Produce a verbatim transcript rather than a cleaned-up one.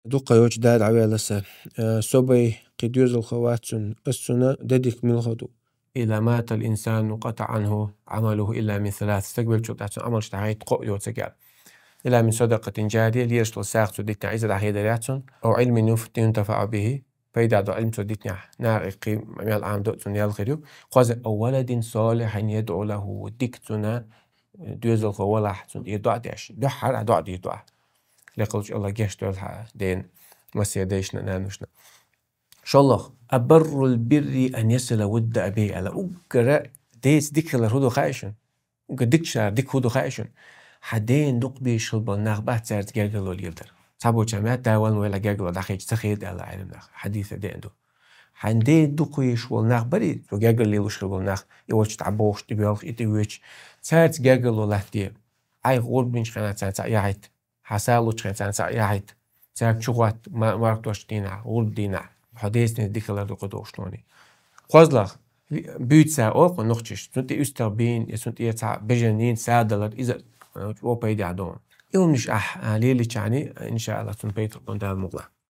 Дукха йоцу дада Ӏавеласа, э, собай кхин доьзалхо вац цунна, ас цунна де дика милхо ду. إذا مات الإنسان انقطع عنه عمله إلا من ثلاث. Стаг велчул тӀаьхьа цун Ӏамалш дӀахайта кхоъ йоцу гал. إلا من صدقة جارية, лелаш долу сагӀа цо дитинехь иза дӀахедар яц цунна. أو علم ينف-، ينتفع به. Пайда до Ӏилма цо дитинехь, наха кхин мел Ӏамадо цунна ял хир ю. Кхоза أو ولد صالح يدعو له. Дика цунна, э, доьзалхо валахь, цунна тӀера доӀа деш. Дуьххьара доӀа дийр ду ахь. Лекхалчу Аллах гечдойла хьан дена, массеран дайшна, наношна. ШолгӀа, أبر البر أن يصل ود أبيه аьлла. Уггара деца дика хилар хӀун ду хаьий шуна? Уггар дикачара дика хӀун ду хаьий шуна? Хьан дена дукха безаш хила болу нах бац цаьрца гергарло леладар. Цхьаболчара ма аьлла, да валла вайла гергарло дӀахийча ца хеда аьлла Ӏеламнаха. Хьадисехь деана ду. Хьан дена дукха везаш волу нах барий, цо гергарло лелош хила болу нах, и волчу дӀабохуш, тӀебоьлхуш, и тӀевоьдуш, цаьрца гергарло латта де. Хьайн гӀурба бинчу хенахь царна цхьаъ яхьийта. Хьан сагӀа лучу хенахь царна цхьаъ яхьийта. Цаьрца чу хӀотта ма-, марха тосучу дийнахь, гӀурба дийнахь. Хьо деза дика хилар ду кху дохуш тоне. КхозлагӀа, буьйцу цара олу кху нохчаша, цунна тӀе уьстагӀ бийна, я цунна тӀера цхьаъ бежан йийна, сагӀа далар, иза, э, чӀогӀа пайдехь ду. Ӏилманаш ахь, а, лелийчахьана, иншааллах, цунна пайда хир ду Дала мукъалахь.